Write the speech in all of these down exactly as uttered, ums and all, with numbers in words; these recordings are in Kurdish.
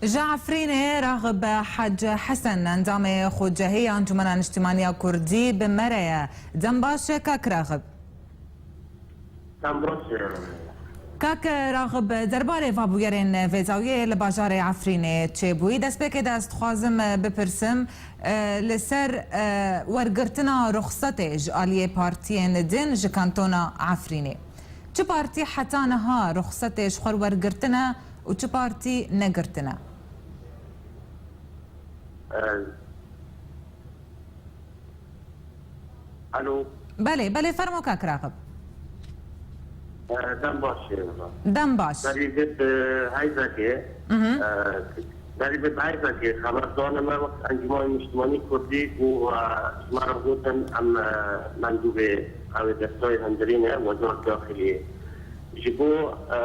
Ji Efrînê Raxib Hec Hesen, endamê xwecehê ya Encûmena Niştimanî ya Kurdî, bi me re ye. Dem baş e, kak Raxib. Dem baş e. Kak Raxib, derbarê vabûyerên vê dawiyê li bajarê Efrînê çêbûyî, destpêkê de ez dixwazim, e, bipirsim, e, li ser, e, wergirtina ruxsetê ji aliyê partiyên din ji kantona Efrînê. Çi partî heta niha ruxsetê ji xwe wergirtine û çi partî negirtine? E, Alo. Belê, belê, fermo kak Raxib. E, dem baş e. Dem baş. Berî vê bi heyzekê, Mhm. e, berî vê bi heyzekê xeberdanê me wek Encûmanê Niştimanî Kurdî û, e, ji me re gotin em, e, mendûbê ew ê destayê hundirî ne, Wezareta Daxiliyê. Ji bo, e,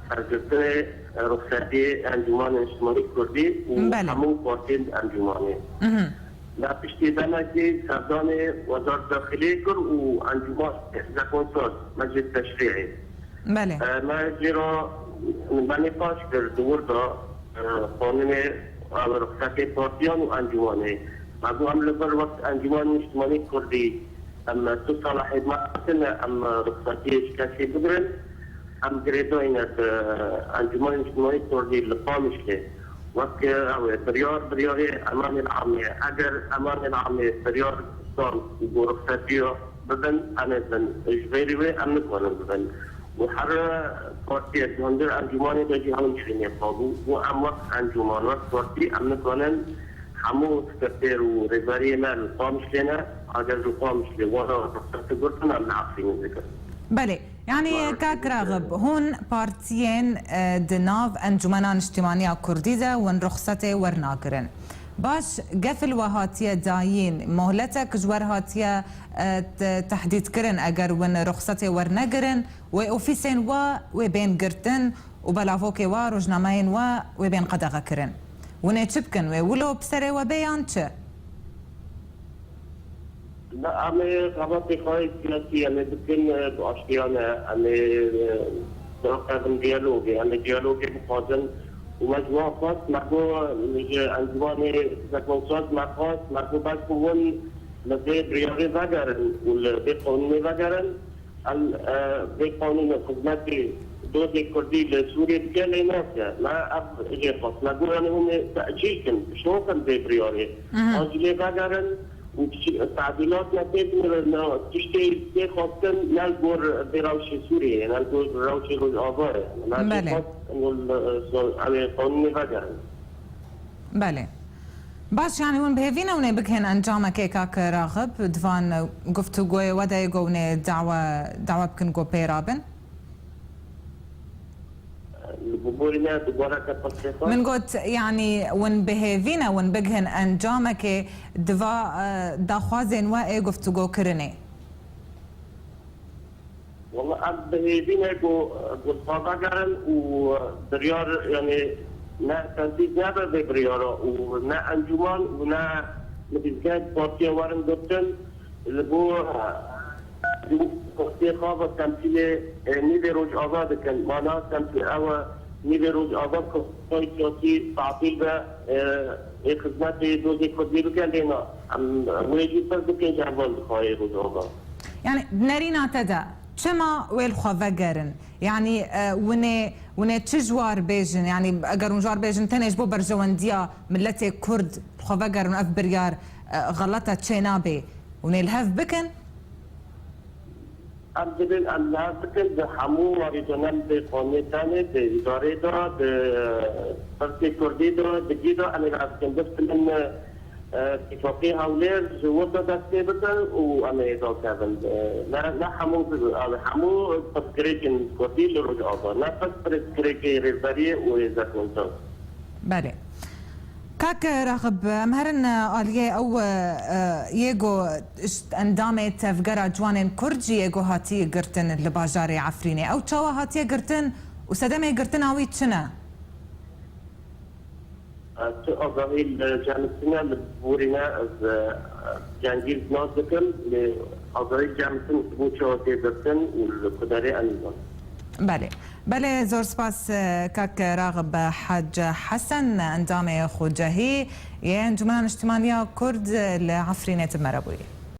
sergirtinê, e, ruxsetiyê Encûmanê Niştimanî Kurdî û Belê. hemû partiyên Encûmanê. Mhm. Me piştî demekî serdanê Wezareta Daxiliyê kir û Encûman Zekonsoz, Meclis Teşrî'ê. Belê. E, me jê re, me nîqaş kir di wir de, e, qanûnê, e, ruxsetê partiyan û encûmanê. Me got em li vir wek Encûmanê Niştimanî Kurdî, em tu salahiyet me hatine, em ruxsatiyê ji kesî bigirin. Em girêdayî ne bi Encûmanê Niştimanî Kurdî li Qamişlê. Wek ew ê biryar, biryarê emanê amê. Eger emanê amê biryar dan û bo ruxsatiya bibin, em ê bin. Ji xêrî wê em nikarin bibin. Û her partiyek di hundir encûmanê de jî hewn şûnê xwe bû. Û em wek encûman, wek partî em nikarin hemû sekreter û rêberiyê me li Qamişlê ne, eger ji Qamişlê wana ruxsatê girtin, em li Efrînê dikin. Belê. Yanî, kak Raxib, hûn partiyên, e, di nav Encûmena Niştimanî ya Kurdî de win ruxsetê wernagirin. Baş, gefil we hatiye dayîn, mohletek ji wer hatiye, e, te-, tehdîdkirin, eger win ruxsetê wernegirin, wê ofîsên we wê bên girtin û belavokê we, rojnameyên we wê bên qedexekirin. Win ê çi bikin? Wê wilo bi serê we bê yan çi? Na, em ê xebatê xwe yê siyasî em ê bikin, e, bi aştiyane, em ê, e, birakevin diyalogê, em ê diyalogê bixwazin û me ji wan xwest, me got, ji Encûmanê Zekonsoz me xwest, me got belku hûn li vê biryarê vegerin û li vê qanûnê vegerin. Em, e, vê qanûnê xizmetê dozê Kurdî li Sûriyê dike lê nake. Me ev jê xwest. Me got, yanî hûn ê te'cîl kin, şokin vê biryarê. Mhm. Acilê vegerin û çi-, tedîlat me pê binêrin, me tiştê tê xwestin, ne li gor vê rewşê Sûriyê, ne li gor rewşê Rojavayê. Me jê Belê. xwest, em, e, so-, em ê qanûnê vegerin. Belê. Baş, yanî hûn bi hêvî ne hûn ê bigihên encamekê, kak Raxib, di van guftûgoyê we de yê ku hûn ê dawa, dawa bikin ku pê rabin? Li bo borî me dubare ke pirsê xwe. Min got, yanî hûn bi hêvî ne hûn bigihên encamekê di va, e, daxwazên we ê guftûgokirinê? Wala em bi hêvî ne ku, ku xwe vegerin û biryar, yanî ne tensîz nebe vê biryara û ne encûman û ne nivîsgeh partiya werin girtin. Li bo, e, partiyê xwe ve temsîlê, e, nîvê Rojava dikin. Mana temsîl ew e, nîvê Rojava ku siyasî tatîl be, e, ê xizmetê dozê Kurdî bike, lê na. Em wê jî pirs bikin ji heval dixwayê Rojava. Yani, nerîna te de çima wê li xwe vegerin? Yani, e, winê, winê çi ji war bêjin? Yani, eger hûn ji war bêjin, tenê ji bo berjewendiya miletê Kurd li xwe vegerin, ev biryar, e, xelete çê nabê. Hûn ê li hev bikin? Em dibin em niha bikin di hemû warî de, ne di qomê tenê, di îdarê de, di pirsê kurdî de, di gî de em ê niha bikin. Bistinin, e, tîfaqî Hewlêr ji wir de dest pê bikin û em ê dalkevin. E, ne, ne hemû, em hemû pirsgirêkên kurdî li Rojava, ne pirs pirsgirêkê rêvberiyê û hêzek winter. Belê. Kak Raxib, em herin aliyê ew, e, yê ku endamê Tevgera Ciwanên Kurd jî yê ku hatî girtin li bajarê Efrînê. Ew çawa hatiye girtin û sedemê girtina wî çi ne? Tu agahî li cem min tune, li borî me ez, e, cengî nas dikim, lê agahî li cem min tune ji bo çawa tê girtin û li ku derê em nizan. Belê. Belê, zor spas, e, kak Raxib Hac Hesen, endamê Xucehî yê Encûmena Niştimaniya Kurd li Efrînê tu me re bûyî.